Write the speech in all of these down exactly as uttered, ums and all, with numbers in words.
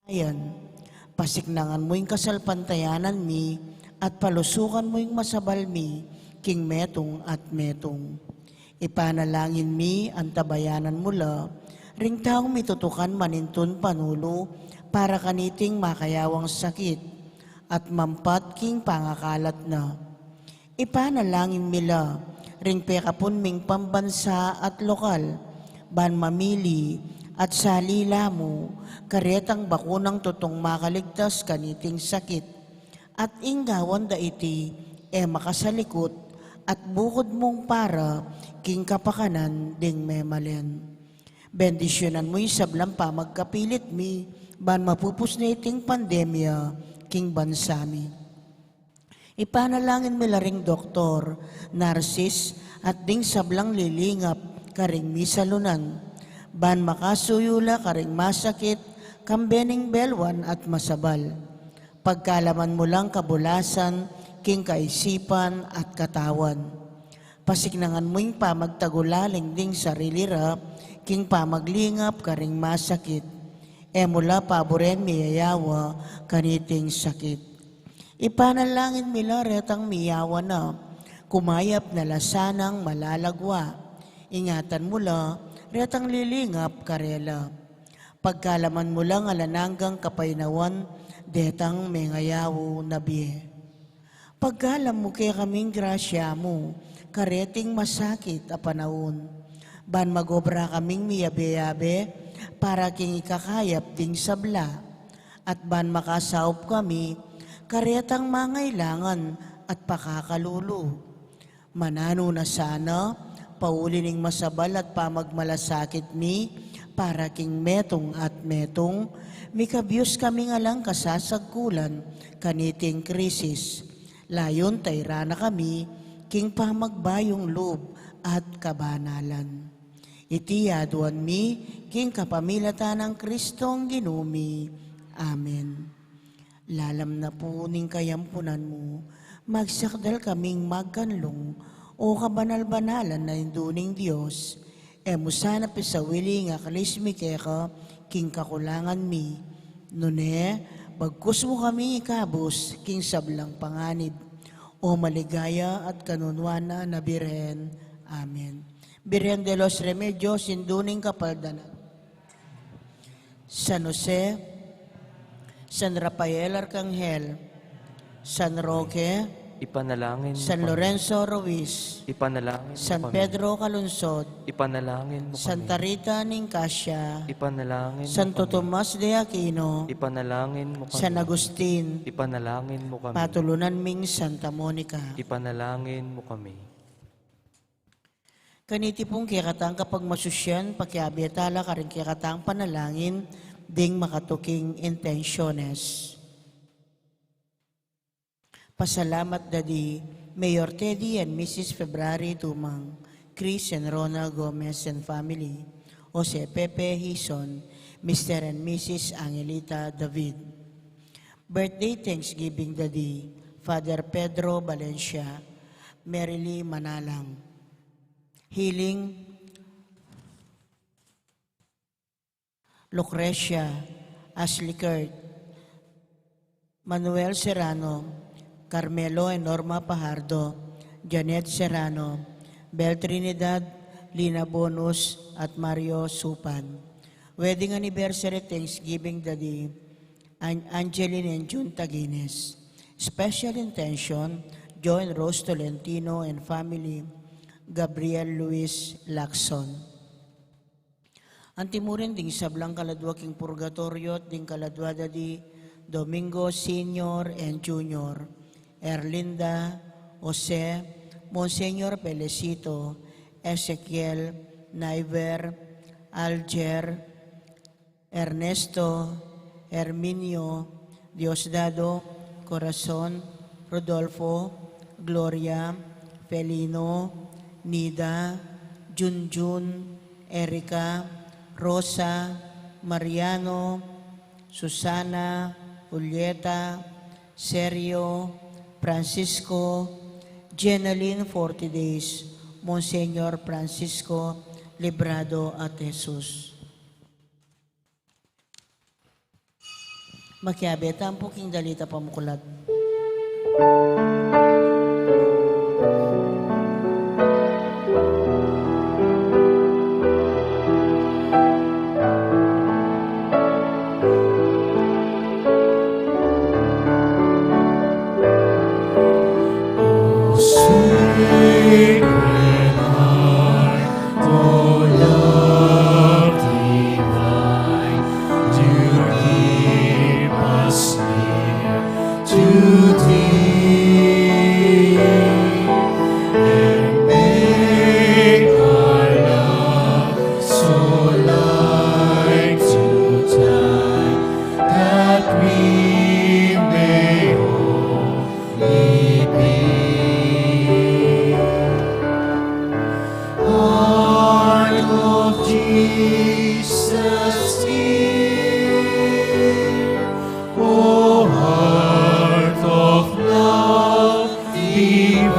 Yan. Pasiknangan mu ing kasalpantayanan mi at palusukan mu ing masabal mi king metung at metung. Ipanalangin mi, antabayanan mu la ring taung mitutukan manintun panulu para kaniting makayawang sakit at mampat king pangakalat na. Ipanalangin mi la ring pekapun ming pambansa at lokal, ban mamili at salila mu karetang bakunang tutung makaligtas kaniting sakit, at ing gawan da iti e makasalikut at bukud mung para king kapakanan ding memalen. Bendisyunan mu ing sablang pamagkapilit mi, ban mapupus na iting pandemya king bansa mi. Ipanalangin mi la ring doktor, narsis, at ding sablang lilingap karing misalunan, ban makasuyu la karing masakit, kambe ning belwan at masabal. Pagkalaman mu lang kabulasan king kaisipan at katawan. Pasiknangan mu ing pamagtagulaling ding sarili ra king pamaglingap karing masakit. E mu la paburen miyayawa kaniting sakit. Ipanalangin mi la retang miyawa na, kumayap na la sanang malalagwa. Ingatan mu la retang lilingap karela. Pagkalaman mu lang alang anggang kapaynawan detang mengayaw na bie. Pagkalam mu kekaming grasya mu kareting masakit a panaun, ban magobra kaming miyabe-yabe para king ikakayap ding sabla, at ban makasaup kami karetang mangailangan at pakakalulu. Mananu na sana, pauli ning masabal at pamagmalasakit mi para king metung at metung, mikabyus kaming alang kasasagkulan kaniting krisis. Layun tayran na kami king pamagbayung lub at kabanalan. Iti aduan mi king kapamilatan nang Kristong Ginu mi. Amen. Lalam na pu ning kayampunan mu, magsakdal kaming magkanlung, o kabanal-banalan a Indu ning Dios. E mu sana pisawili ing akalis mi keka king kakulangan mi. Nune, bagkus mu kaming ikabus king sablang panganib, o maligaya at kanunuan a Birhen. Amen. Birhen de los Remedios, Indu ning Kapaldanan. San Jose, San Rafael Arcangel, San Roque, ipanalangin mo San kami. Lorenzo Ruiz, ipanalangin mo San kami. Pedro Calungsod, ipanalangin mo kami. Santa Rita Nicasia, ipanalangin mo kami. Santo Tomas de Aquino, ipanalangin mo kami. San Agustin, ipanalangin mo kami. Patulunan ming Santa Monica, ipanalangin mo kami. Kaniti pung kekatang kapagmasusyan, pakiabe tala karing kekatang panalangin ding makatuking intensyones. Pasalamat dadi Mayor Teddy and Missus February Tumang, Chris and Rona Gomez and family, Jose Pepe Hison, Mister and Missus Angelita David. Birthday Thanksgiving dadi Father Pedro Valencia, Merily Manalang. Healing, Lucrecia, Ashley Kurt, Manuel Serrano, Carmelo and Norma Pajardo, Janet Serrano, Bel Trinidad, Lina Bonus, at Mario Supan. Wedding anniversary Thanksgiving dadi An-, Angeline and Jun Taguines. Special intention, Joe and Rose Tolentino and family, Gabriel Luis Lacson. Antimurin ding sablang kaladua king purgatoryo at ding kaladua dadi Domingo Senior and Junior, Erlinda, Jose, Monsignor Felicito, Ezekiel, Naiver, Alger, Ernesto, Herminio, Diosdado, Corazon, Rodolfo, Gloria, Felino, Nida, Junjun, Erica, Rosa, Mariano, Susana, Julieta, Sergio, Francisco, Jenaline, forty days, Monsignor Francisco Librado at Jesus. Makiabe tamu pu king Dalita Pamuklat. O sacred heart, O love divine, do keep us near to thee, and make our love so like to thine, that we may holy be. Heart of Jesus, hear, O heart of love divine,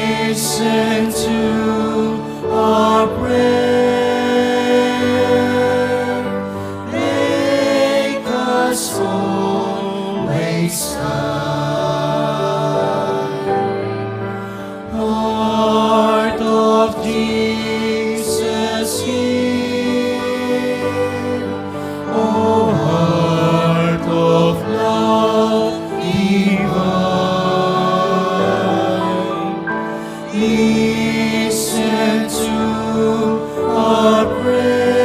listen to our prayer, make us always thine. Heart of Jesus, hear. O heart of love divine, listen to our prayer.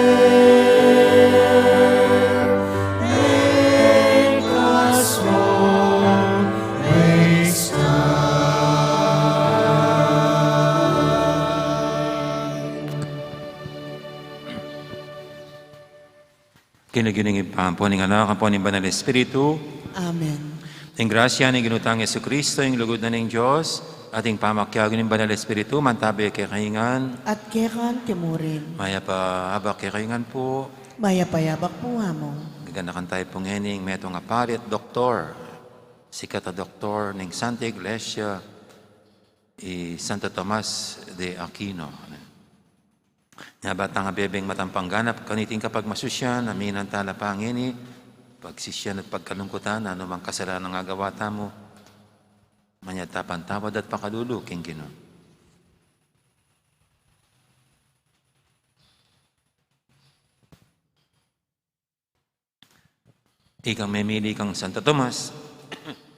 Make us always thine. King lagyu ning Ibpa, ampo ning Anak, ampo ning Banal Espiritu. Amen. Ing grasya ning Ginu tang Jesucristo, ing lugud na ning Dios, at ing pamakiabe ning Banal Espiritu, mantabe kekayu ngan. At keka naman murin. Mayap a abak kekayu ngan pu. Mayap a abak pu, Among. Gaganakan tamu pu ngening metung a pari at doktor, sikat a doktor ning Santa Iglesia, i Santo Tomas de Aquino. Nya ba tang abebeng matampangganap kaniting kapagmasusyan, aminan tala pa ngeni, pagsisyan at pagkalungkutan, anumang kasalanan a agawa tamu, manyad ta pantawad at pakalulu king Ginu. Ikang memili kang Santo Tomas,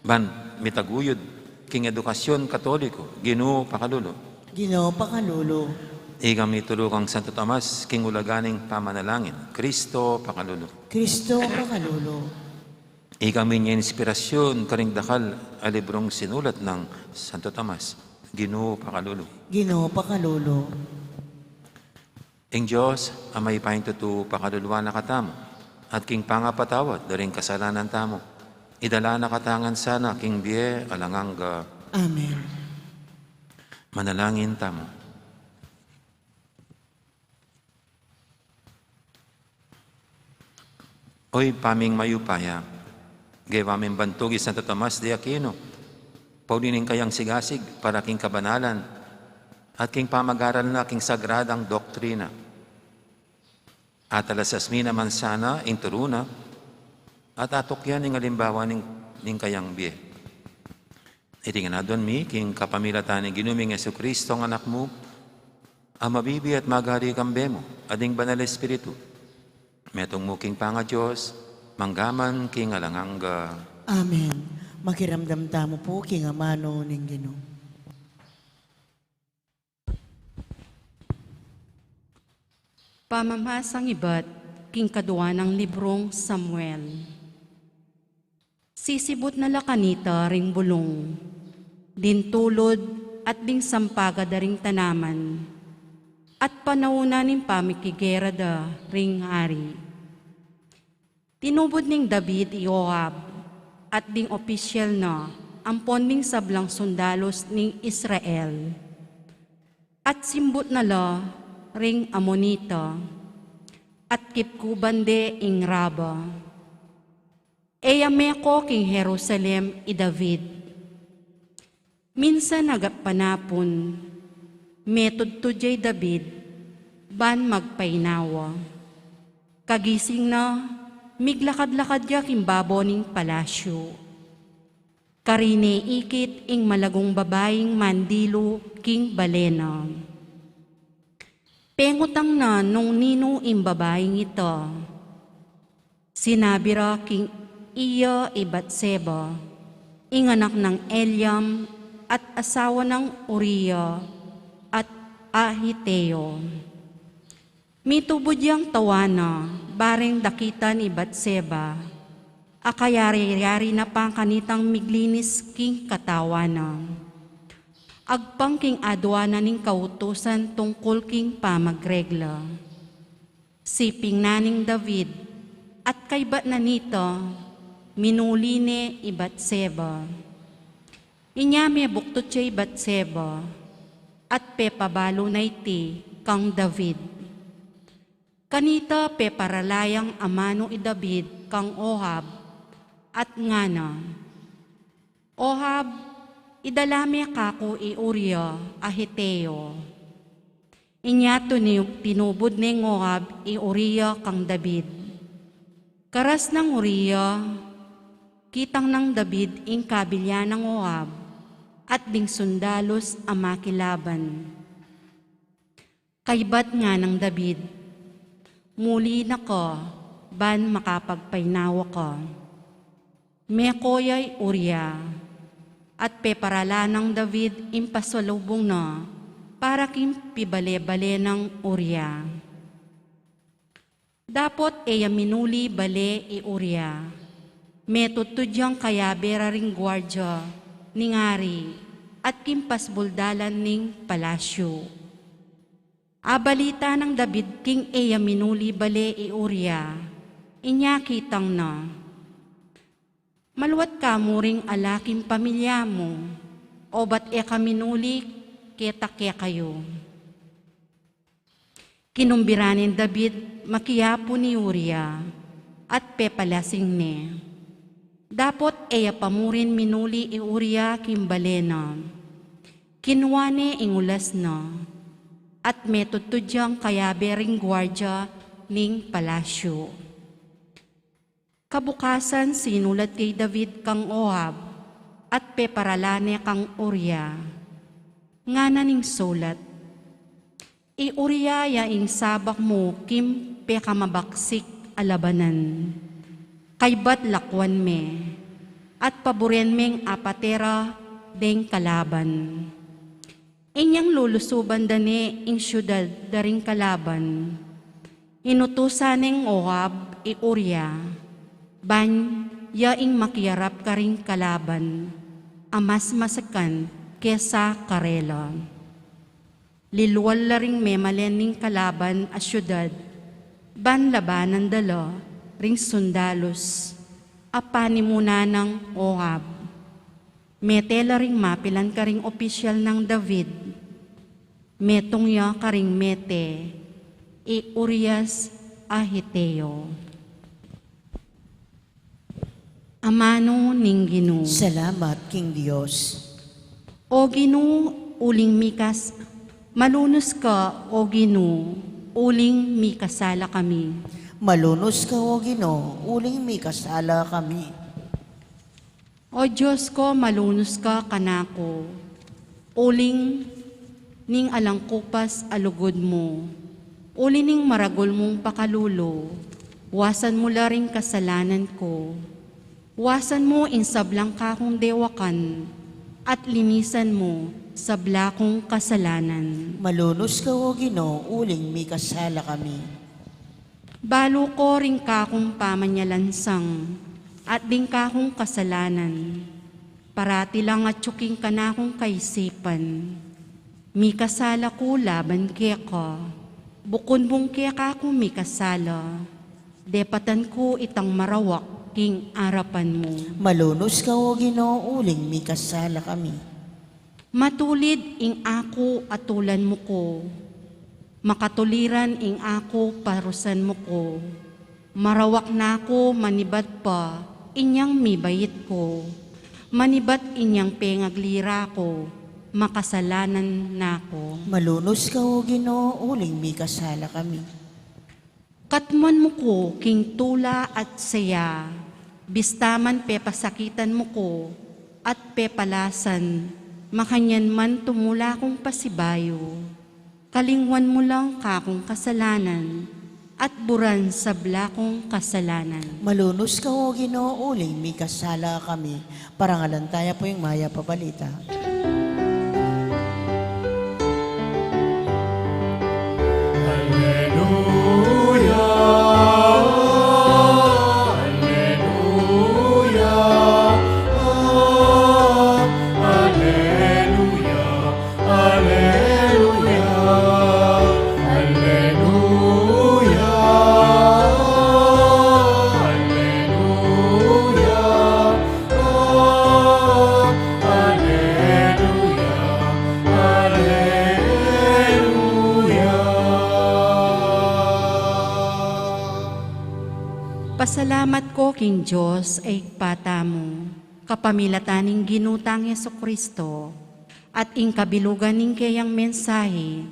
ban mitaguyud king edukasyon Katoliko, Ginu pakalulu. Ginu pakalulu. Ikang mitulu kang Santo Tomas king ulaga ning pamanalangin, Kristo pakalulu. Kristo pakalulu. Ikang minya inspirasyon karing dakal a librung sinulat nang Santo Tomas, Ginu pakalulu. Ginu pakalulu. Ing Dios a mayupayang tutu pakaluluan na katamu, at king pangapatawad da ring kasalanan tamu, idala na katamu ngan sana king bie alang angga. Amen. Manalangin tamu. O Ibpa ming mayupaya, gewa ming bantug i Santo Tomas de Aquino, pauli ning kayang sigasig para king kabanalan at king pamag-aral na king sagradang doktrina. Atalasas mi naman sana ing turu na at atukyan ing alimbawa ning, ning kayang bie. Iti ngan aduan mi king kapamilatan ning Ginu ming Jesucristo, a Anak mu, a mabibie at magari kambe mu at ning Banal Espiritu, metung mu king pangaDios, mangga man king alang angga. Amen. Makiramdam tamu pu king amanu ning Ginu. Pamamasang ibat king kadua nang librung Samuel. Sisibut na la kanita ring bulung, ding tulud at ding sampaga da ring tanaman, at panaun na ning pamikigera da ring hari. Tinubud neng David i Joab at ding opisyal na ampon ding sablang sundalus ning Israel, at simbut na la ring Amonita, at kipkuban de ing Raba. E ya meko king Jerusalem i David. Minsan agapanapun, metudtud ya i David ban magpainawa. Kagising na, miglakad-lakad ya king babo ning palasyu. Karine ikit ing malagung babaing mandilu king bale na. Pengutang na nung ninu ing babaing ita. Sinabi ra king iya i Batseba, ing anak nang Eliam at asawa nang Uria at a Heteo. Mitubud yang tawanan, bareng dakitan i Batseba, a kayari-yari na pa kanitang miglinis king katawan na. Agpang king aduan na ning kautusan tungkul king pamagregla. Siping na ning David, at kaybat na nita, minuli ne i Batseba. Inya mebuktut ya i Batseba, at pepabalu na iti kang David. Kanita peparala yang amanu i David kang Ohab, at ngana, "Ohab, idala me kaku i Uria a Heteo." Inya tuni-, tinubud neng Ohab i Uria kang David. Karas nang Uria, kitang nang David ing kabilyan nang Ohab at ding sundalus a makilaban. Kaybat nganang David, "Muli na ka, ban makapagpainawa ka." Meko ya i Uria, at peparala nang David ing pasalubung na para king pibale-bale nang Uria. Dapot e ya minuli bale i Uria. Metudtud yang kayabe ra ring guardia ning ari at king pasbul dalan ning palasyu. Abalita nang David king e ya minuli bale i Uria, inya kitang na, "Maluat ka mu ring ala king pamilya mu, obat e ka minuli keta kekayu." Kinumbira neng David makiapun i Uria, at pepalasing ne. Dapot e ya pa murin minuli i Uria king bale na. Kinua ne ing ulas na, at metudtud yang kayabe ring guardia ning palasyu. Kabukasan sinulat kay David kang Ohab, at peparala ne kang Uria. Ngana ning sulat, "I Uria ya ing sabak mu king pekamabaksik a labanan. Kaybat lakuan me, at paburen meng apate ra deng kalaban." Inyang lulusuban da ne ing siudad da ring kalaban, inutusan neng Ohab i Uria, ban ya ing makiarap karing kalaban a mas masakan kesa karela. Lilual la ring memalen ning kalaban a siudad, ban labanan da la ring sundalus a panimunan nang Ohab. Mete la ring mapilan karing opisyal nang David. Metung ya karing mete i Urias a Heteo. Amanu ning Ginu. Salamat king Dios. O Ginu, uling mikas-, malunus ka, O Ginu, uling mikasala kami. Malunus ka, O Ginu, uling mikasala kami. O Dios ko, malunus ka kanaku, uling ning alang kupas a lugud mu, uli ning maragul mung pakalulu, wasan mu la ring kasalanan ku. Wasan mu ing sablang kakung dewakan, at linisan mu sabla kung kasalanan. Malunus ka, O Ginu, uling mikasala kami. Balu ko ring kakung pamanyalansang, at ding kakung kasalanan, parati lang atyu king kanakung kaisipan. Mikasala ku laban keka, bukun mung keka ku mikasala, depatan ku itang marawak king arapan mu. Malunus ka, O Ginu, uling mikasala kami. Matulid ing aku atulan mu ku, makatuliran ing aku parusan mu ku. Marawak na ku manibat pa inyang mibait ku, manibat inyang pengaglira ku, makasalanan na ku. Malunus ka, O Ginu, uling mikasala kami. Katmuan mu ku king tula at saya, bista man pepasakitan mu ku at pepalasan, makanyan man tumula kung pasibayu. Kalingwan mu lang kakung kasalanan, at buran sabla kung kasalanan. Malunus ka, O Ginu, uling mikasala kami. Parangalan taya pu ing mayap a balita. Aleluya, aleluya, aleluya. Aleluya, aleluya, aleluya, aleluya, aleluya. Pasalamat ko king Dios a Ibpa tamu, kapamilatan ning Ginu tang Jesucristo, at ing kabilugan ning keyang mensahe,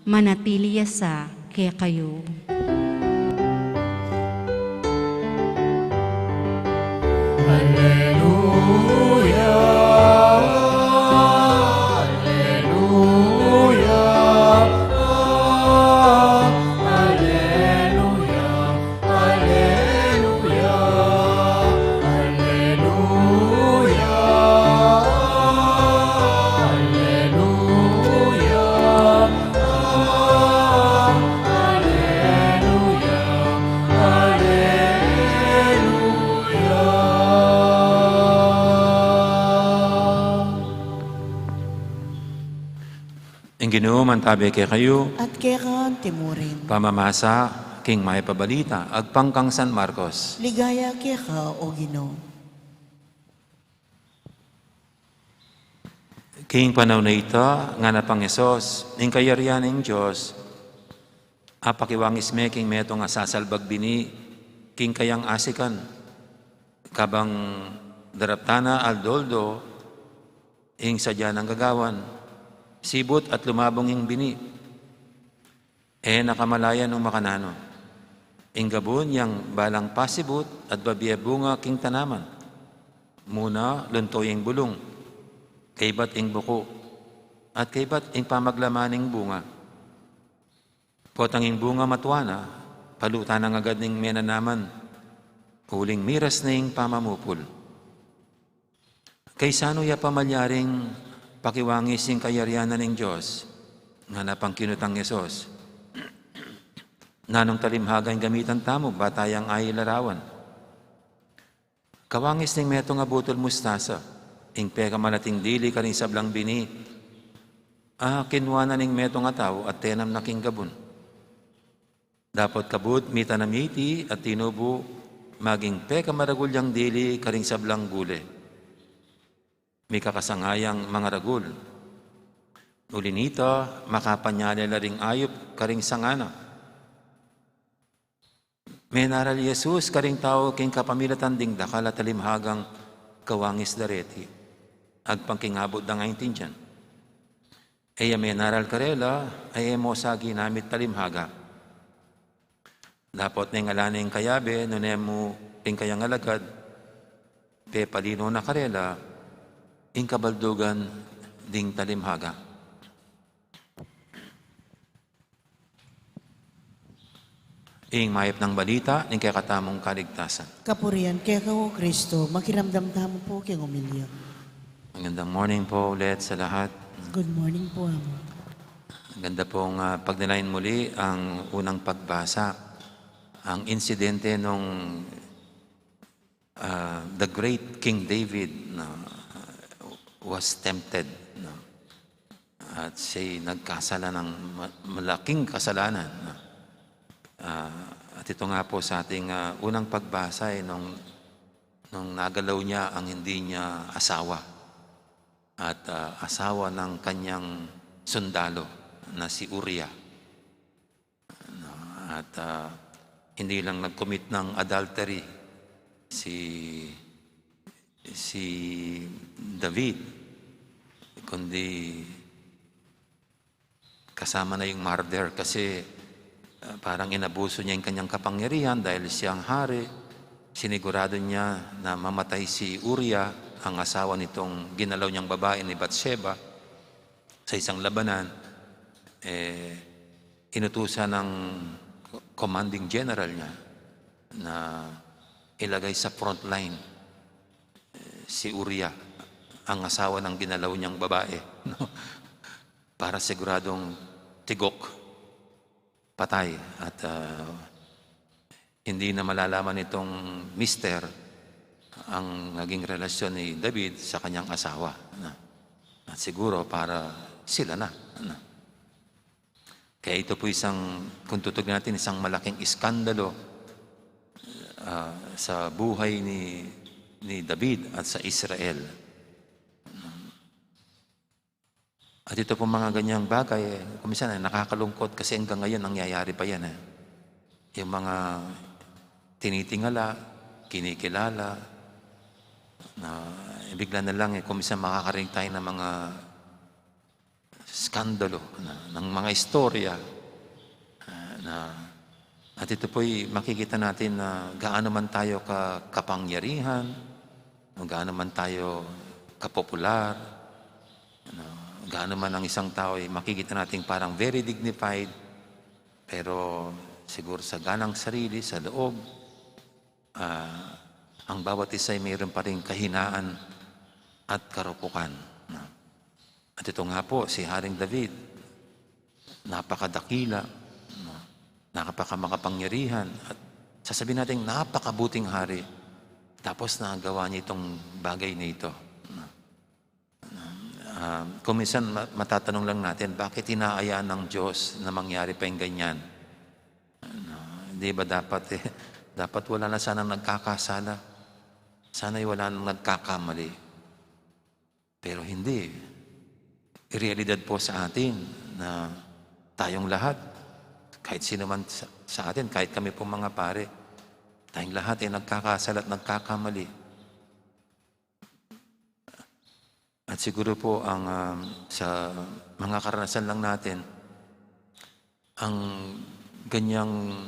manatili ya sa kekayu. Aleluya, aleluya, aleluya. Aleluya, aleluya, aleluya, aleluya, aleluya. Ing Ginu mantabi kekayu. At keka anti mu rin. Pamamasa king Mayap a Balita agpang kang San Marcos. Ligaya keka, O Ginu. King panaun a ita, ngana pang Jesus, ing kayarian ning Dios apakiwangis me king metung a sasalbag bini king kayang asikan, kabang daraptan na aldo-aldo ing sadya nang gagawan, sibut at lumabung ing bini. E na kamalayan nung makananu. Ing gabun yang balang pasibut at babie bunga king tanaman. Muna lunto ya ing bulung, kaybat ing buku, at kaybat ing pamaglaman ning bunga. Potang ing bunga matua na, palutan na agad ning menanaman, uling miras na ing pamamupul. Kaisanu ya pa malyaring pakiwangis ing kayarian na ning Dios? Ngana pang kinutang Jesus. Nanung talinghaga ing gamitan tamu, ba tayang ailarawan? Kawangis ning metung a butul mustasa, ing pekamalating dili karing sablang bini, a kinua na ning metung a tau at tenam na king gabun. Dapot kabud mitanam iti at tinubu, maging pekamaragul yang dili karing sablang gule. Mikakasanga yang mangaragul. Uli nita, makapanyale la ring ayup karing sanga na. Menaral i Jesus karing tau king kapamilatan ding dakal a talinghagang kawangis da reti, agpang king abut dang aintindian. E ya menaral karela a e mu sa ginamit talinghaga. Dapot neng ala ne ing kayabe, nune mu ring kayang alagad, pepalino na karela ing kabaldugan ding talinghaga. Ing mayap nang balita ning kekatamung kaligtasan. Kapurian keka, O Kristo. Makiramdam tamu pu king omilya. Magandang morning po ulit sa lahat. Good morning po, Amo. Maganda pong, ah, pagnilayan muli ang unang pagbasa, ang insidente nung ah, the great King David, no, was tempted, no, at siya'y nagkasala ng ma-, malaking kasalanan, no. Ah, at ito nga po sa ating, ah, unang pagbasa, eh, nung, nung nagalaw niya ang hindi niya asawa at, ah, asawa ng kanyang sundalo na si Uriah. No, at, ah, hindi lang nag-commit ng adultery si, si David, kundi kasama na yung murder kasi Ah, parang inabuso niya yung kanyang kapangyarihan dahil siyang hari. Sinigurado niya na mamatay si Uriah, ang asawa nitong ginalaw niyang babae ni Bathsheba sa isang labanan. Eh, inutusan ng commanding general niya na ilagay sa front line, eh, si Uriah, ang asawa ng ginalaw niyang babae, no? Para siguradong tigok, patay, at, ah, hindi na malalaman nitong mister ang naging relasyon ni David sa kanyang asawa, no? At siguro para sila na, no? Kaya ito po isang, kung tututukan natin, isang malaking iskandalo, ah, sa buhay ni, ni David at sa Israel. At ito pong mga ganyang bagay, eh, kung minsan ay nakakalungkot kasi hanggang ngayon nangyayari pa yan, eh. Yung mga tinitingala, kinikilala, na bigla na lang, eh, kung minsan makakarinig tayo ng mga skandalo, na, ng mga istorya, ah, na, at ito po'y makikita natin na gaano man tayo ka-, kapangyarihan, o gaano man tayo kapopular, ano, gaano man ang isang tao ay makikita natin parang very dignified, pero siguro sa ganang sarili, sa loob, ah, ang bawat isa ay mayroon pa ring kahinaan at karupukan, no? At ito nga po, si Haring David, napakadakila, no? Napakamakapangyarihan, at sasabihin natin, napakabuting hari. Tapos nagawa niya itong bagay na ito, no? Ah, kung minsan ma-, matatanong lang natin, bakit hinahayaan ng Diyos na mangyari pa yung ganyan? Ano, di ba dapat, eh, dapat wala na sanang nagkakasala? Sana'y wala nang nagkakamali. Pero hindi. Realidad po sa atin na tayong lahat, kahit sino man sa, sa atin, kahit kami pong mga pare, tayong lahat ay nagkakasala at nagkakamali. At siguro po ang, um, sa mga karanasan lang natin, ang ganyang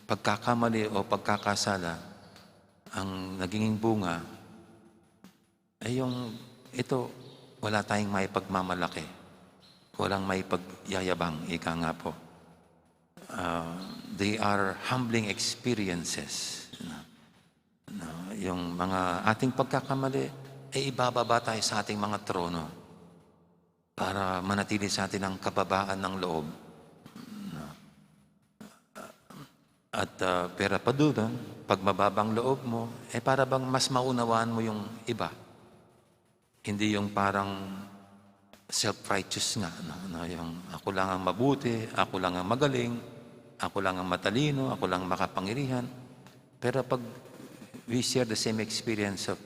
pagkakamali o pagkakasala, ang naging bunga ay yung ito, wala tayong maipagmamalaki, walang maipagyayabang, ika nga po. Ah, they are humbling experiences. No? No, yung mga ating pagkakamali, ay ibababa tayo sa ating mga trono para manatili sa atin ang kababaan ng loob. No? At, ah, pera pa dun, pag mababang loob mo, eh, para bang mas maunawaan mo yung iba. Hindi yung parang self-righteous nga, no? No, yung, "Ako lang ang mabuti, ako lang ang magaling, ako lang ang matalino, ako lang ang makapangyarihan." Pero pag we share the same experience of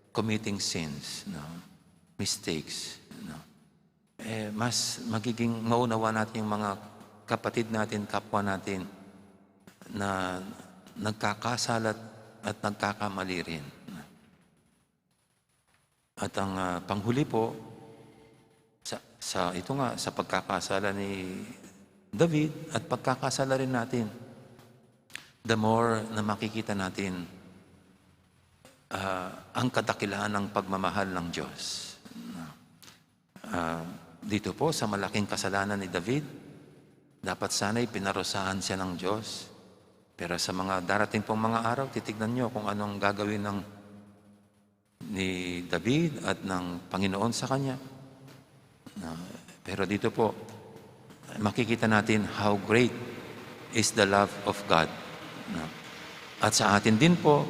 committing sins, no? Mistakes, no? Eh, mas magiging maunawa natin yung mga kapatid natin, kapwa natin na nagkakasala at nagkakamali rin. At ang, ah, panghuli po, sa, sa, ito nga, sa pagkakasala ni David at pagkakasala rin natin, the more na makikita natin, ah, ang kadakilaan ng pagmamahal ng Diyos. Ah, dito po sa malaking kasalanan ni David, dapat sana'y pinarusahan siya ng Diyos. Pero sa mga darating pong mga araw, titignan niyo kung anong gagawin ng ni David at ng Panginoon sa kanya. Na, pero dito po, makikita natin how great is the love of God. Na, at sa atin din po,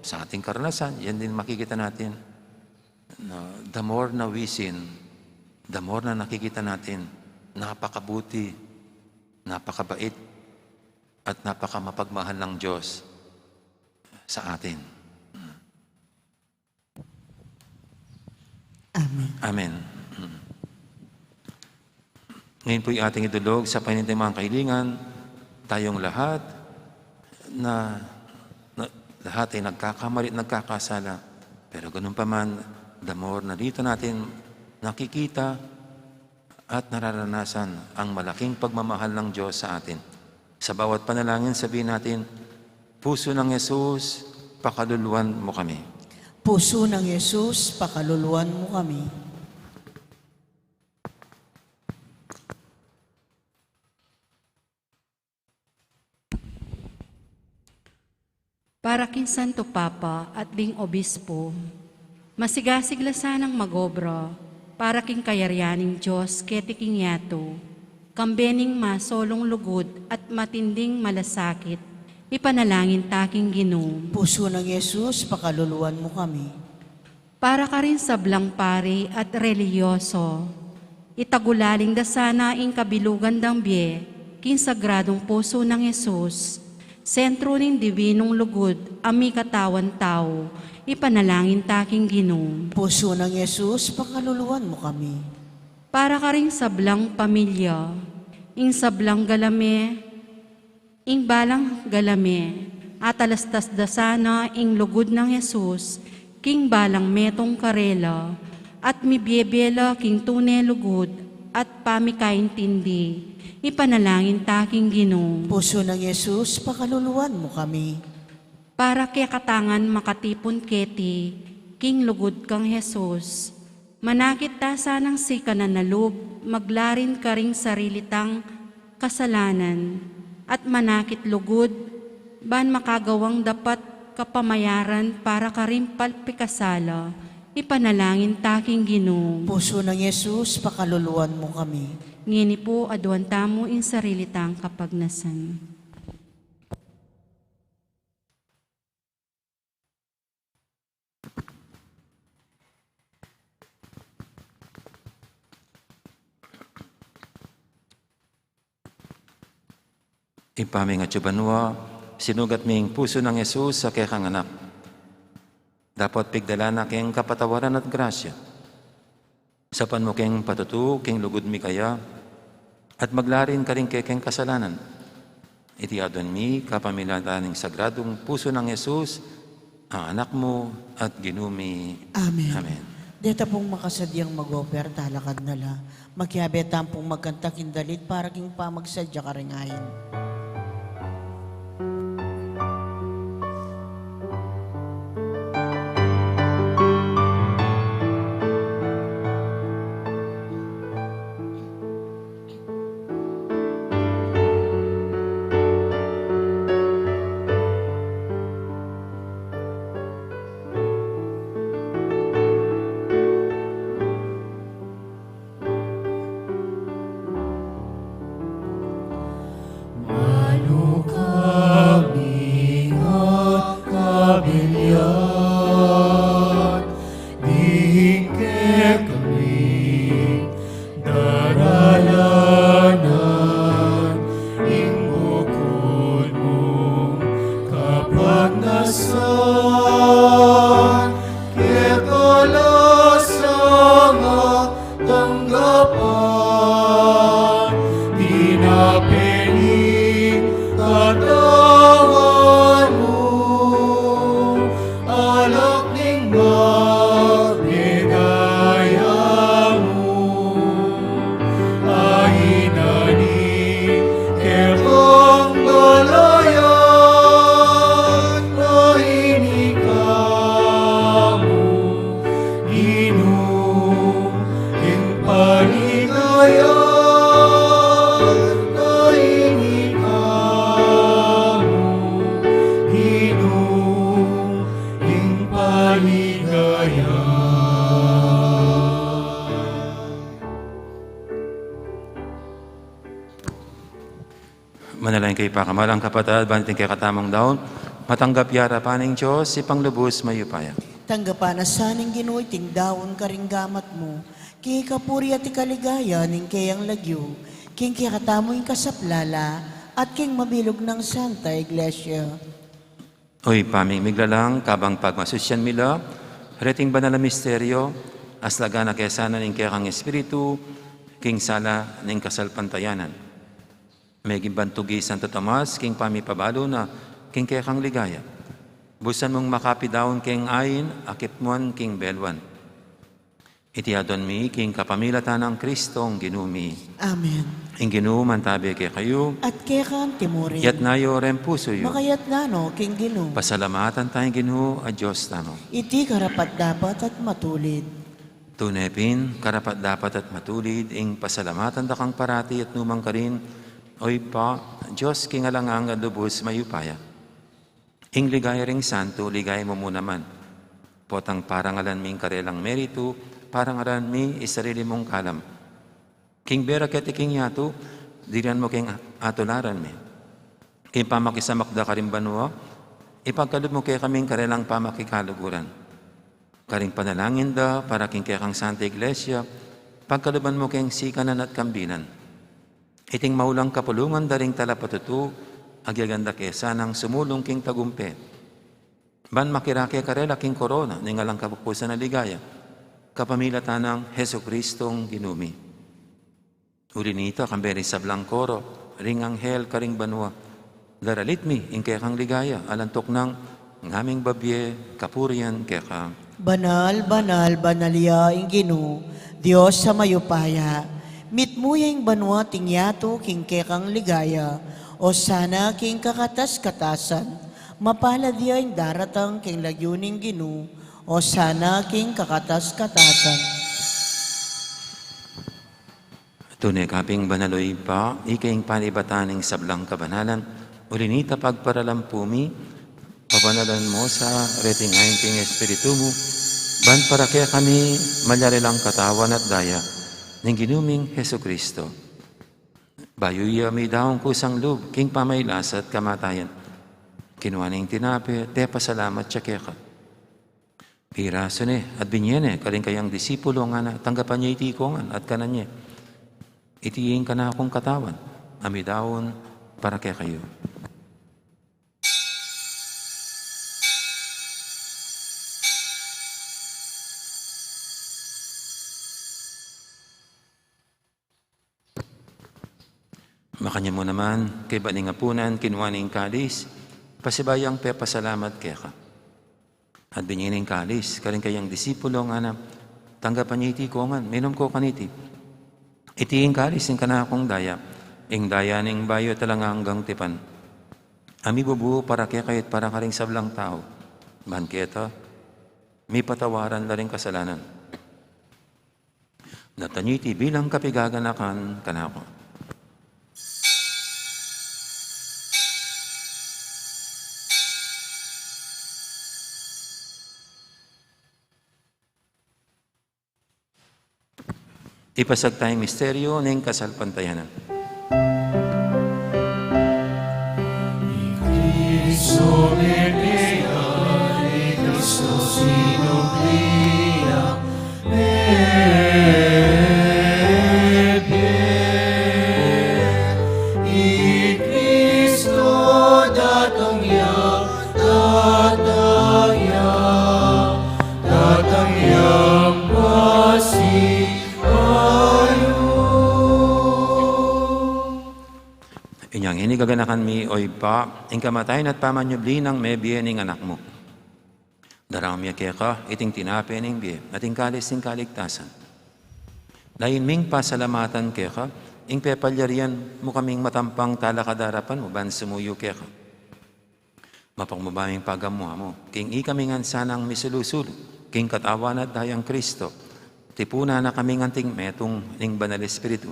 sa ating karanasan, yan din makikita natin. Na, the more na we sin, the more na nakikita natin, napakabuti, napakabait, at napakamapagmahal ng Diyos sa atin. Amen. Amen. Mm. Ngayon po'y ating idulog sa panintimang kahilingan, tayong lahat na, na, lahat ay nagkakamali at nagkakasala. Pero ganun pa man, the more na dito natin nakikita at nararanasan ang malaking pagmamahal ng Diyos sa atin. Sa bawat panalangin, sabihin natin, "Puso ng Jesus, pakaluluan mo kami." Puso ng Jesus, pakaluluan mo kami. Para king Santo Papa at ding Obispo, masigasig la sanang magobra para king kayarian ning Dios keti king yatu, kambe ning masolung lugud at matinding malasakit, ipanalangin ta king Ginu. Puso ng Jesus, pakaluluan mo kami. Para karing sablang pari at relihiyoso, itagulaling da sana ing kabilugan dang bie king Sagradung Puso ng Jesus, sentro ning dibinung lugud a mikatawan tau, ipanalangin ta king Ginu. Puso ng Jesus, pakaluluan mo kami. Para karing sablang pamilya, ing sablang galame, ing balang galame, atalastas da sana ing lugud nang Jesus king balang metung karela, at mibie-bie la king tune lugud at pamikaintindi, ipanalangin ta king Ginu. Puso ng Jesus, pakaluluan mo kami. Para kekatang makatipun keti king lugud kang Jesus, manakit ta sanang sikanan a lub maglarin karing sarili tang kasalanan, at manakit lugud ban makagawang dapat kapamayaran para karing palpikasala, ipanalangin ta king Ginu. Puso ng Jesus, pakaluluan mo kami. Ngeni pu, aduan tamu ing sarili tang kapagnasan. Ibpa ming atsu banua, sinugat ming pusu nang Jesus a kekang anak. Dapot pigdalan na keng kapatawaran at grasya. Saupan mu keng patutu keng lugud mi kaya, at maglarin karing kekeng kasalanan. Iti aduan mi kapamilatan ning sagradung pusu nang Jesus, a Anak mu at Ginu mi. Amen. Amen. Deta pung makasadyang mag-offer, talakad na la. Makiabe tamu pung magkanta king dalit para king pamagsadya karing ain. Malu kami at kabilyan, ding kekami daralanan, ing bukun mung kapagnasan, keta la sana tanggapan, di na pwedeng katawan mu, alak ning magligaya mu. Ay na ni kekang balayan, ay ni kamu Ginu, ing paligaya, ay ni kamu Ginu, ing paligaya. Manalangin kayu, pakamalan kung kapatad, ban iting kekatamung daun matanggap ya arapan ning Dios, Ibpang lubus mayupaya. Tanggapan na sa ning Ginu iting daun karing gamat mu, king ikapuri at ikaligaya ning keyang lagyu, king kekatamung kasaplalan at king mabilug nang Santa Iglesia. O Ibpa ming miglalang, kabang pagmasusyan mi la reting banal a misteryo, aslagan na ke sana ning kekang Espiritu king sala ning kasalpantayanan. Meging bantug i Santo Tomas king pamipabalu na king kekang ligaya. Busan mung makapidaun keng ain a kitmuan king beluan. Iti aduan mi king kapamilatan nang Kristong Ginu mi. Amen. Ing Ginu mantabe kekayu. At keka mu rin. Itas yu ring pusu yu. Makaitas no king Ginu. Pasalamatan taya ing Ginu a Dios tamu. Iti karapat-dapat at matulid. Tune pin, karapat-dapat at matulid, ing pasalamatan da kang parati at nukarin man karin, o Ibpa, Dios king alang angga, lubus mayupaya. Ing ligaya ring santo, ligaya mu mu naman. Potang parangalan mi ing karelang meritu, parangalan mi ing sarili mung kalam. King bera keti king yatu, dirinan mu keng atularan mi. King pamakisamak da karing banua, ipagkalub mu kekami ing karelang pamakikaluguran. Karing panalangin da para king kekang Santa Iglesia, pagkaluban mu keng sikanan at kambilan. Iting maulang kapulungan da ring talapatutu, agyagan da ke sanang sumulung king tagumpe. Ban makirake karela king korona ning alang kapupusan a ligaya, kapamilatan nang Jesukristong Ginu mi. Uli nita, kambe ring sablang koro ring anghel karing banua, daralit mi ing kekang ligaya, alang tuknang ngaming babie kapurian keka. Banal, banal, banal ya ing Ginu, Dios a mayupaya. Mitmu ya ing banua at ing yatu king kekang ligaya. Osana king kakatas-katasan. Mapalad ya ing daratang king lagyu ning Ginu. Osana king kakatas-katasan. Tune ka pin banal, o Ibpa, ika ing panibatan ning sablang kabanalan, uli nita pagparalampu mi, pabanalan mu sa reting ain king Espiritu mu, ban para kekami malyari lang katawan at daya ning Ginu ming Jesucristo. Bayu ya midaun kusang lub king pamagkasakit at kamatayan, kinua ne ing tinape, pepasalamat ya keka. Pirasu ne at binie ne karing kayang disipulo, ngana, tanggapan ye iti ikayu ngan at kanan ye. Iti ing kanakung katawan a midaun para kekayu. Makanyan mu naman, kaybat ning apunan, kinua ne ing kalis, pasibayu yang pepasalamat keka. At binie ne ing kalis karing kayang disipulo, ngana, tanggapan ye iti ikayu ngan, minum kayu kaniti. Iti ing kalis ning kanakung daya, ing daya ning bayu at alang anggang tipan, a mibubu para kekayu at para karing sablang tau, ban keta mipatawaran la ring kasalanan. Daptan ye iti bilang kapaganakan kanaku. Ipasag taya ing misteryu ning kasalpantayanan. Cristo mebie, Cristo sinubli ya, mebie. I Cristo datang ya, datang ya, datang yang pasibayu. Inya ngeni gaganakan mi, o Ibpa, ing kamatayan at pamanyubli nang mebie ning Anak mu. Daraun mi keka iting tinape ning bie at ing kalis ning kaligtasan. Layun ming pasalamatan keka ing pepalyarian mu kaming matampang talakad king arapan mu ban sumuyu keka. Mapagmababang pagamu-amu king ikami ngan sanang misulu-sulu king katawan at daya nang Cristo, tipunan na kami ngan anting metung ning Banal Espiritu.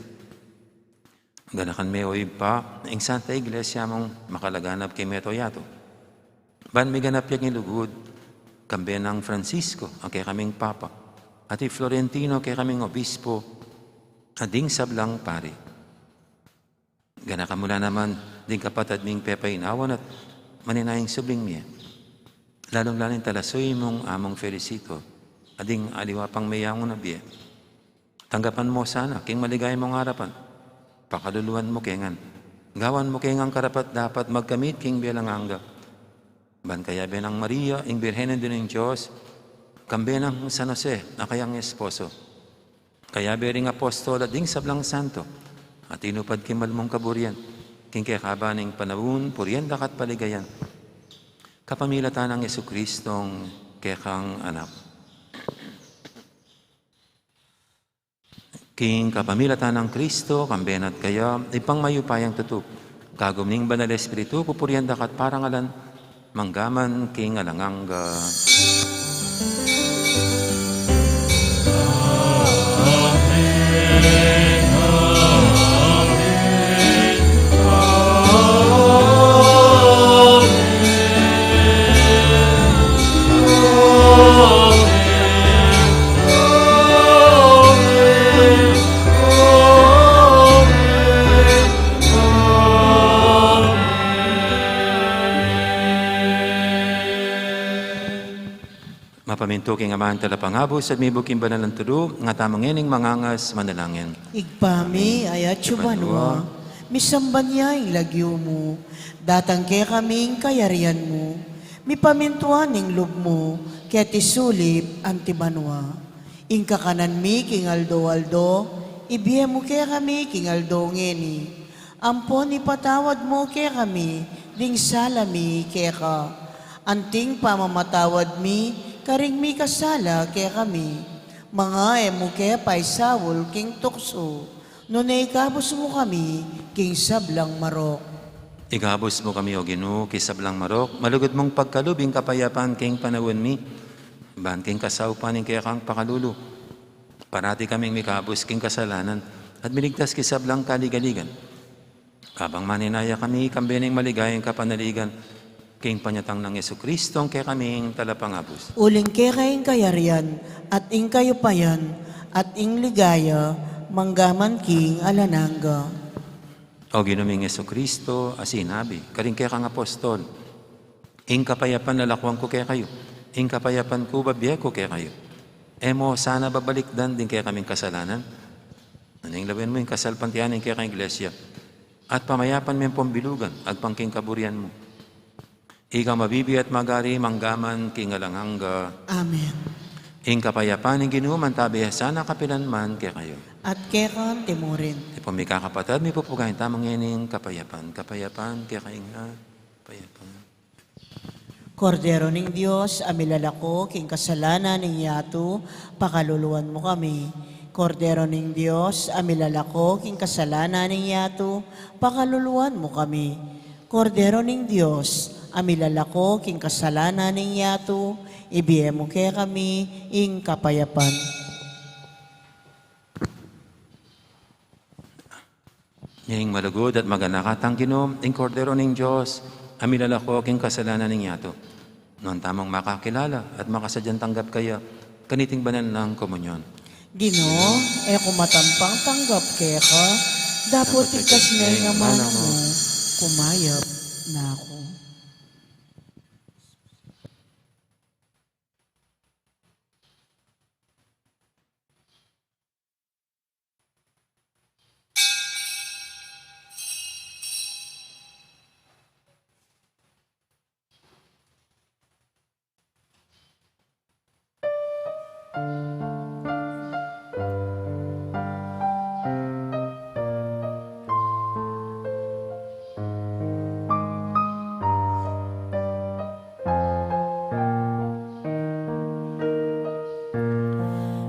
Ganakan me, o Ibpa, ing Santa Iglesia mung makalaganap king meto yatu, ban miganap ya king lugud, kambe nang Francisco a kekaming Papa, at i Florentino a kekaming Obispo, at ding sablang pari. Ganakan mu la naman ding kapatad ming pepainawan at maninayang subling mie, lalung-lalu ing talasuyu mung Among Felicito, at ding aliwa pang meyangu na bie. Tanggapan mu sana king maligaya mung arapan. Pakaluluan mu ke ngan. Gawan mu ke ngan karapat-dapat magkamit king bie alang angga, ban kayabe nang Maria, ing Birhen Indu ning Dios, kambe nang San Jose a kayang esposo, kayabe ring apostol at ding sablang santo a tinupad king mal mung kaburian, king kekaba ning panaun, purian da ka at paligayan, kapamilatan nang Jesucristong kekang Anak. King kapamilatan nang Kristo, kambe na at kaya, Ibpang mayupayang tutu, kagum ning Banal Espiritu, pupurian da ka at parangalan, mangga man king alang angga. Mapamintu king Aman Talapangabus at mibuk king banal nang tutu, nga tamu ngening mangangas manalangin. Ibpa mi, atsu ka banua, misamban ya ing lagyu mu, datang kekami ing kayarian mu, mipamintuan ing lub mu, keti sulip anti banua. Ing kakanan mi king aldo-aldo, ibie mu kekami king aldo ngeni. Ampon ipatawad mu kekami ding sala mi keka, anting pamamatawad mi karing mikasala kekami. Manga e mu ke paisaul king tuksu, nune ikabus mu kami king sablang marok. Ikabus mu kami, O Ginu, king sablang marok, malugud mung pagkalub ing kapayapan king panaun mi, ban king kasaupan ning kekang pakalulu, parati kaming mikabus king kasalanan, at miligtas king sablang kaligaligan. Kabang maninaya kami, kambe ning maligayang kapanaligan, king panyatang nang Jesucristo, ing kekaming Talapangabus. Uling keka ing kayarian, at ing kayupayan, at ing ligaya, mangga man king alang angga. O Ginu ming Jesucristo, a sinabi karing kekang apostol, Ing kapayapan lalakuan ku kekayu, ing kapayapan ku bibie ku kekayu. E mu sana babalikdan ding kekaming kasalanan, nune lawen mu ing kasalpantayanan ning kekang Iglesia, at pamayapan me ampon bilugan agpang king kaburian mu. Ika mabibie at magari mangga man king alang angga. Amen. Ing kapayapan ning Ginu mantabe ya sana kapilan man kekayu. At keka anti murin. Ipun mi kakapatad, mipupugayan tamu ngening kapayapan, kapayapan kekayu nga, kapayapan. Kordero ning Dios, a milalako king kasalanan ning yatu, pakaluluan mu kami. Kordero ning Dios, a milalako king kasalanan ning yatu, pakaluluan mu kami. Kordero ning Dios, a milalako king kasalanan ning yatu, ibie mu kekami ing kapayapan. Ing malugud at maganaka tang Ginu, ing Kordero ning Dios, a milalako king kasalanan ning yatu. Nuan tamung makakilala at makasadyang tanggap kaya kaniting banal nang komunyon. Ginu, e ku matampang tanggap keka, dapot tigkas me ing amanu mu, kumayap na ku.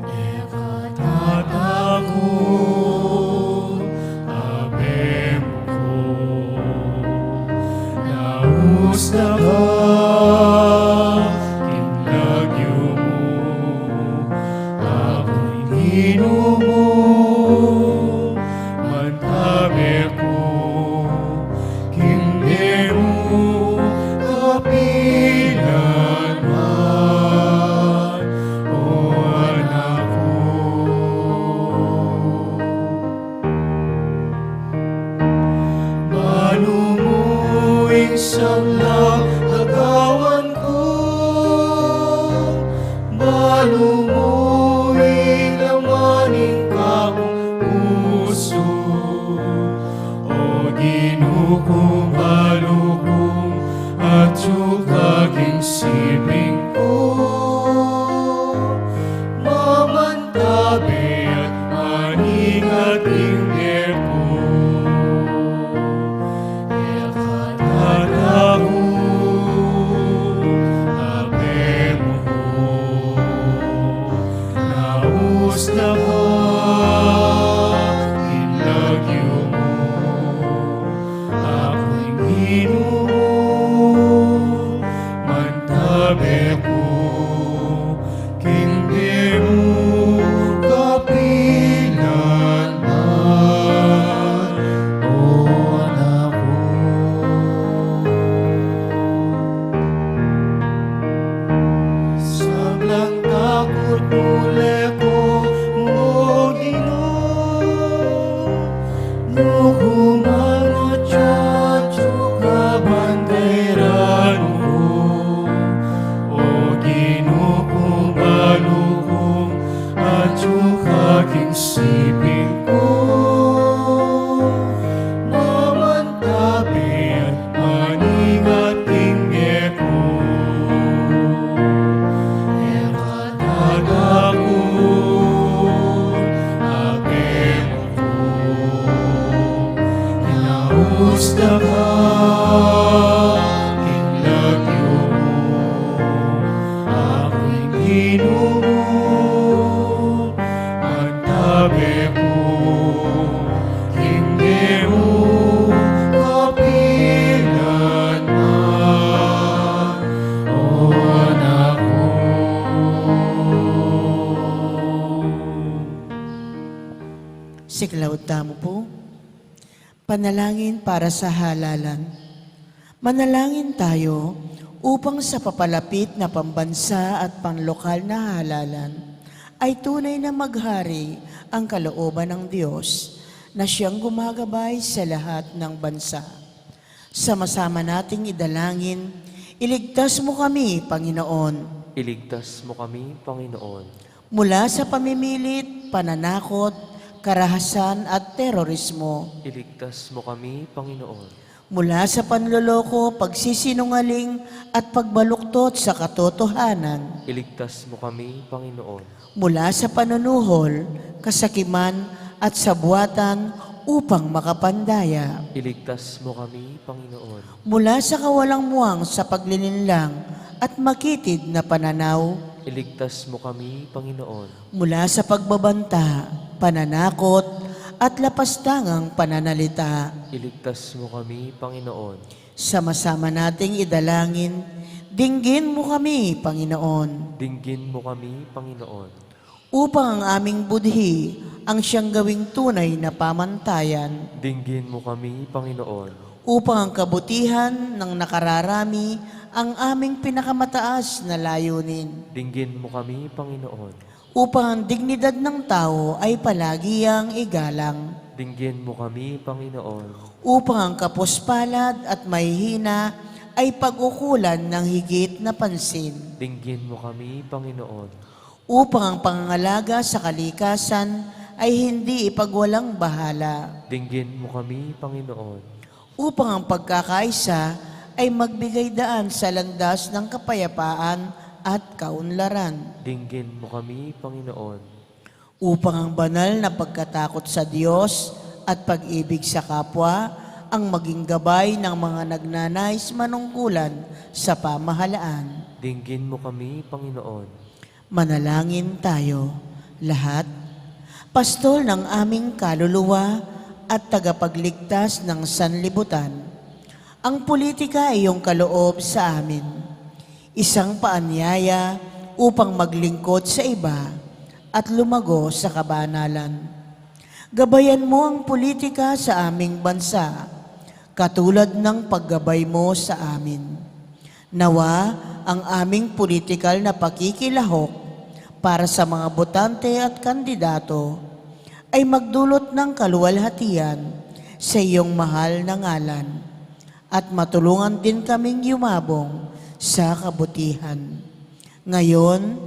Eka tataku, abe mu ku, naus na ba king lagyu mu, aku ing Ginu mu, mantabe ku, king bie mu kapilan man, o anak ku. Manu mu ing sablang gagawan ku, manu mu ing laman ning kakung pusu. O Ginu kung balu kung atyu ka king siping ku, mamantabe at maningat king bie ku. Eka tataku, abe mu ku, naus na ba Beku king biru kapilan man, o naku. Sablang takut mule ku, o Ginu, nu ku man atyu, atyu ka bantay ranu ku. O Ginu ku, balu ku, atyu ka king siping ku. Mamantabe at maningat king beku. E ka tatakut, Abe ku, nyaus da ka king lagyu mu. Aku ing Ginu mu, mantabe ku king biru kapilan man, o naku. Siklaud tamu pu. Panalangin para sa halalan. Manalangin tayo upang sa papalapit na pambansa at panlokal na halalan ay tunay na maghari ang kalooban ng Diyos na siyang gumagabay sa lahat ng bansa. Sama-sama nating idalangin, iligtas mo kami, Panginoon. Iligtas mo kami, Panginoon. Mula sa pamimilit, pananakot, karahasan at terorismo. Iligtas mo kami, Panginoon. Mula sa panloloko, pagsisinungaling at pagbaluktot sa katotohanan. Iligtas mo kami, Panginoon. Mula sa panunuhol, kasakiman at sabuatan upang makapandaya. Iligtas mo kami, Panginoon. Mula sa kawalang muwang sa paglilinlang at makitid na pananaw. Iligtas mo kami, Panginoon. Mula sa pagbabanta, pananakot, at lapastangang pananalita. Iligtas mo kami, Panginoon. Sama-sama nating idalangin, dinggin mo kami, Panginoon. Dinggin mo kami, Panginoon. Upang ang aming budhi ang siyang gawing tunay na pamantayan. Dinggin mo kami, Panginoon. Upang ang kabutihan ng nakararami ang aming pinakamataas na layunin. Dinggin mo kami, Panginoon. Upang ang dignidad ng tao ay palagiang igalang. Dinggin mo kami, Panginoon. Upang ang kapuspalad at mahihina ay pag-ukulan ng higit na pansin. Dinggin mo kami, Panginoon. Upang ang pangangalaga sa kalikasan ay hindi ipagwalang bahala. Dinggin mo kami, Panginoon. Upang ang pagkakaisa ay magbigay daan sa landas ng kapayapaan at kaunlaran. Dinggin mo kami, Panginoon. Upang ang banal na pagkatakot sa Diyos at pag-ibig sa kapwa ang maging gabay ng mga nagnanais manungkulan sa pamahalaan. Dinggin mo kami, Panginoon. Manalangin tayo lahat. Pastol ng aming kaluluwa at tagapagligtas ng sanlibutan, ang politika ay iyong kaloob sa amin. Isang paanyaya upang maglingkod sa iba at lumago sa kabanalan. Gabayan mo ang politika sa aming bansa, katulad ng paggabay mo sa amin. Nawa ang aming politikal na pakikilahok para sa mga botante at kandidato ay magdulot ng kaluwalhatian sa iyong mahal na ngalan, at matulungan din kaming yumabong sa kabutihan, ngayon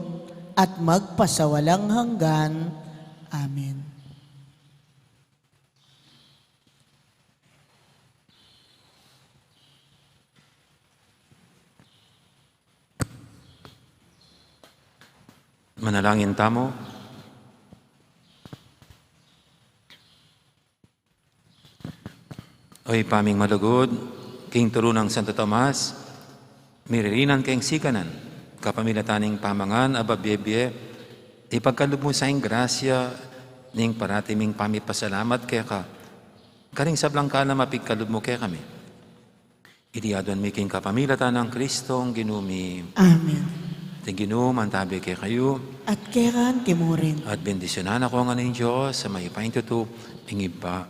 at magpasawalang hanggan. Amen. Manalangin tamu. O Ibpa ming malugud, king turu nang Santo Tomas, miririnan keng sikanan, kapamilatan ning pamangan a babie-bie, ipagkalub mu sa ing grasya ning parati ming pamipasalamat keka, karing sablang kalam a pigkalub mu kekami. Iti aduan mi king kapamilatan nang Kristong Ginu mi. Amen. Ing Ginu mantabi kekayu. At keka mu rin. At bendisyunan na kayu ngan ning Dios a mayupaya king tutu, ing Ibpa,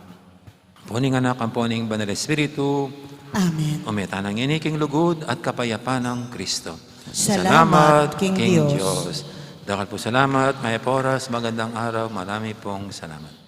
ampo ning Anak, ampo ning Banal Espiritu. Amen. Ume tana ngeni king lugud at kapayapan nang Kristo. Salamat king Dios. Dakal pung salamat, mayap a oras, magandang araw, marami pong salamat.